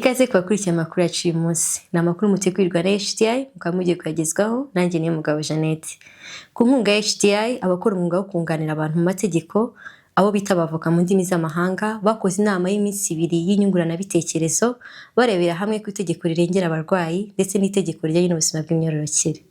Ikaze ku bakurikiye amakuru yacu uyu munsi. Ni amakuru mutegurirwa na HDI, mukaba mugiye kuyagezwaho nanjye niyo mugabo Jeannette. Ku nkunga ya HDI, abakora umwuga wo kunganira abantu mu mategeko, abo bita abavoka mu ndimi z'amahanga, bakoze inama y'iminsi 2 y'inyunguranabitekerezo, barebera hamwe ku itegeko rirengera abarwayi ndetse n'itegeko rijyanye n'ubuzima bw'imyororokere.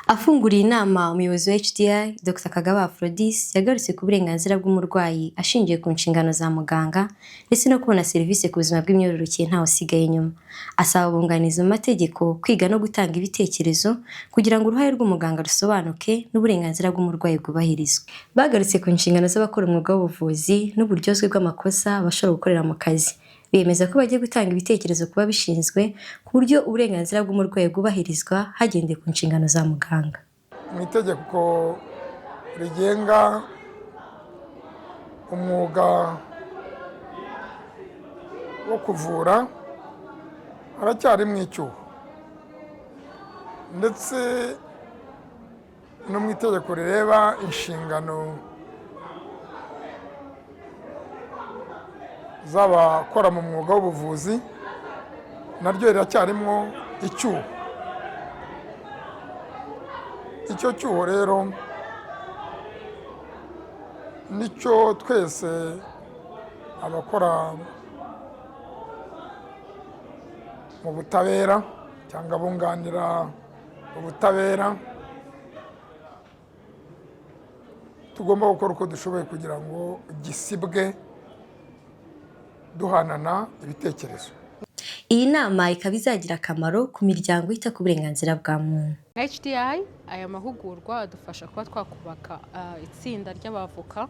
Afunguriye inama, umuyobozi wa HDI Dr Kagaba Aphrodis yagarutse ku burenganzira bw'umurwayi ashingiye ku nshingano za muganga ndetse no kubona serivisi ku buzima bw'imyororokere ntawe usigaye inyuma. Asaba abunganizi mu mategeko kwiga no gutanga ibitekerezo kugira ngo uruhare rw'umuganga rusobanuke n'uburenganzira bw'umurwayi bwubahirizwe. Bagarutse ku nshingano z'abakora umwuga w'ubuvuzi n'uburyozwe bw'amakosa bashobora gukorera mu kazi. Bemeza ko bagiye gutanga ibitekerezo ku babishinzwe ku buryo uburenganzira bw'umurwayi bwubahirizwa hagendewe ku nshingano za muganga. Mu itegeko rigenga umwuga wo kuvura haracyarimo icyuho, ndetse no mu itegeko rireba inshingano z'abakora mu mwuga w'ubuvuzi naryo riracyarimo icyuho. Icyo cyuho rero nicyo twese abakora mu butabera cyangwa abunganira ubutabera tugomba gukora uko dushoboye kugira ngo gisibwe, duhanana ibitekerezo. Iyi nama ikaba izagira akamaro ku miryango yita ku burenganzira bwa muntu. Nka HDI, aya mahugurwa adufasha kuba twakubaka itsinda ry'abavoka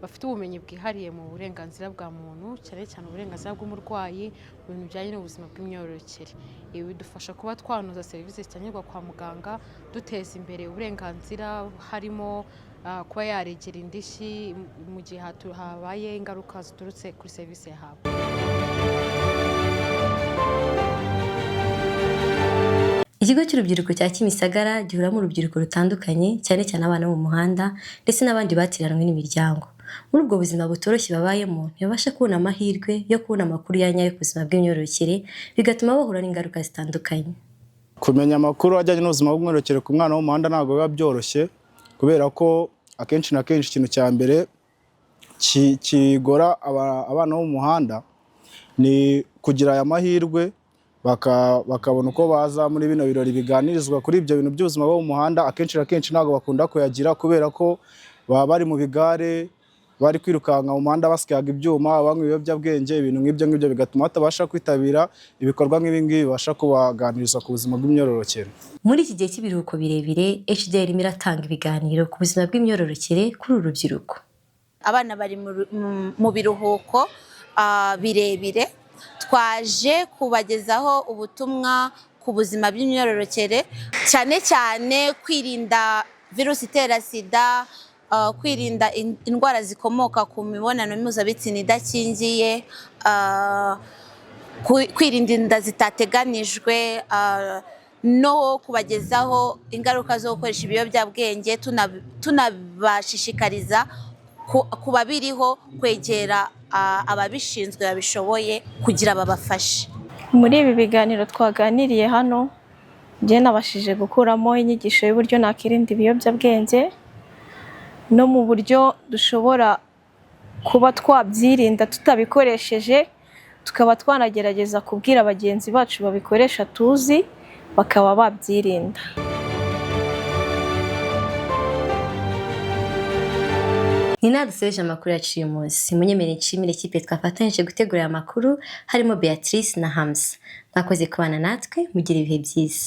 bafite ubumenyi bwihariye mu burenganzira bwa muntu, cyane cyane uburenganzira bw'umurwayi mu bintu bijyanye n'ubuzima bw'imyororokere. Ibi bidufasha kuba twanoza serivisi zitangirwa kwa muganga, duteza imbere uburenganzira harimo kuba yaregera indishyi mu gihe habaye ingaruka ziturutse kuri serivisi yahawe. Ikigo cy'urubyiruko cya Kimisagara gihuramo urubyiruko rutandukanye, cyane cyane abana bo mu muhanda ndetse n'abandi batiranwe n'imiryango. Muri ubwo buzima butoroshye babayemo, ntibabasha kubona amahirwe yo kubona amakuru ya nyayo ku buzima bw'imyororokere, bigatuma bahura n'ingaruka zitandukanye. Kumenya amakuru ajyanye n'ubuzima bw'imyororokere ku mwana wo mu muhanda ntabwo biba byoroshye, kubera ko akenshi na kenshi ikintu cya mbere kigora abana bo mu muhanda ni kugira aya mahirwe bakabona uko baza muri bino birori biganirizwa kuri ibyo bintu by'ubuzima bwo mu muhanda. Akenshi na kenshi ntabwo bakunda kuyagira kubera ko baba bari mu bigare, bari kwirukanka mu muhanda, basyaga ibyuma, banywa ibiyobyabwenge, ibintu nk'ibyo ngibyo bigatuma batabasha kwitabira ibikorwa nk'ibi ngibi bibasha kubaganiriza ku buzima bw'imyororokere. Muri iki gihe cy'ibiruhuko birebire, HDI irimo iratanga ibiganiro ku buzima bw'imyororokere kuri uru rubyiruko. Abana bari mu biruhuko birebire, twaje kubagezaho ubutumwa ku buzima bw'imyororokere, cyane cyane kwirinda virusi itera sida, kwirinda indwara zikomoka ku mibonano mpuzabitsina idakingiye, kwirinda inda zitateganijwe, no kubagezaho ingaruka zo gukoresha ibiyobyabwenge, tunabashishikariza ku babiriho kwegera ababishinzwe babishoboye kugira babafashe. Muri ibi biganiro twaganiriye hano, njye nabashije gukuramo inyigisho y'uburyo nakirinda ibiyobyabwenge no mu buryo dushobora kuba twabyirinda tutabikoresheje, tukaba twanagerageza kubwira bagenzi bacu babikoresha tuzi bakaba babyirinda. Ni nawe dusoreje amakuru yacu uyu munsi. Munyemere nshimire ikipe twafatanyije gutegura aya makuru, harimo Beatrice na Hamza. Mwakoze kubana natwe, mugire ibihe byiza.